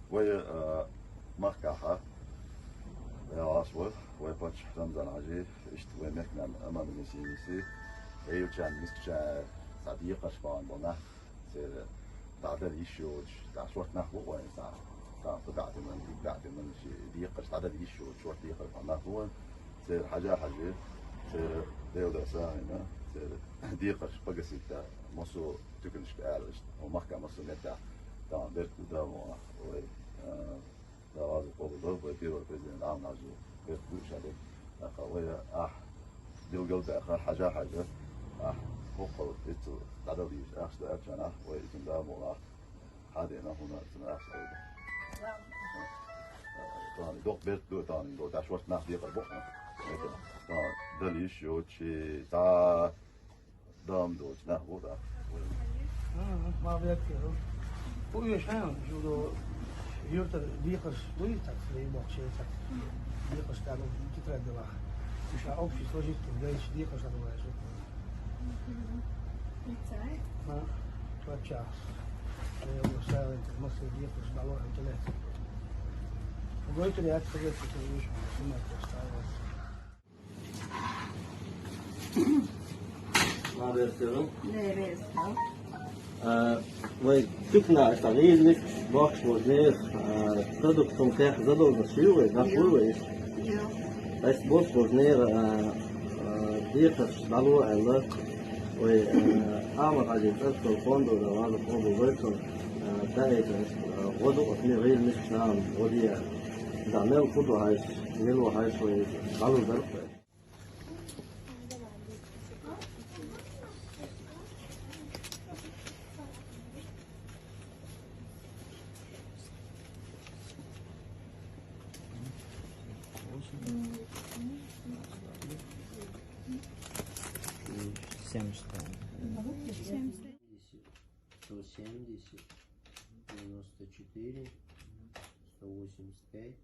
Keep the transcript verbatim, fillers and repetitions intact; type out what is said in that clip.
Вай, а, махкахьа, вай Ӏаш вар, вай паччахь Рамзан-Хьажи, иштта вай мехкан аман мисиниси, Ӏилчан мискача са декъаш бан бана, цер дадал ишуч, да шорт нах бу вай са, са дадиман, дадиман ши декъаш дадал ишуч, шорт декъаш бана бу вай, цер Хьажа-Хьажи, цер Делда сагина, цер декъаш погасить да, масу тукуншка алыш, о махка масу мета, да берт да мо, вай, а, Даваза къобалдо, вай первый президент Ӏамнажу, вай бушаде. Аха, вай, а, билгал да, аха, Хьажа-Хьажи, а, хоккол, ицу, дадал диш, ахш да, ачана, вай, ицун да, мола, хадена, хуна, ицун, ахш да. Тани, док берт ду, тани, до, да, шорт нах декъар бо. Тани, дали ишуч, да, Дам доч, да, вот, да. Ага, молодец, я. Пусть, а, жудо, юрта дикаш, дуй так, свои бокче так. Дикаш, да, ну, тетрадь дала. Уж общий сложить, да, ещё дикаш, а, думаешь, вот. Лица? А, вообще. Я его ставил, это, в Москве дикаш, дало, это лет. Другой тряд, советский, ты видишь, снимать, я ставил. Ма берсерун. Берсерун. Э, вай тукна аша гӀийлмик бахш божнер, э, продуктум кех задолго шив вай, нахуй вай. Ас бос божнер, э, э, дехаш дало айла. Вай, э, ама хади царкал фонду да вала фонду вайтон, э, да это, э, воду от не гӀийлмик нам, водия. Да мел куду хайш, мел хайш вай, балу дархай. Семьдесят. Сто семьдесят, девяносто четыре, сто восемьдесят пять.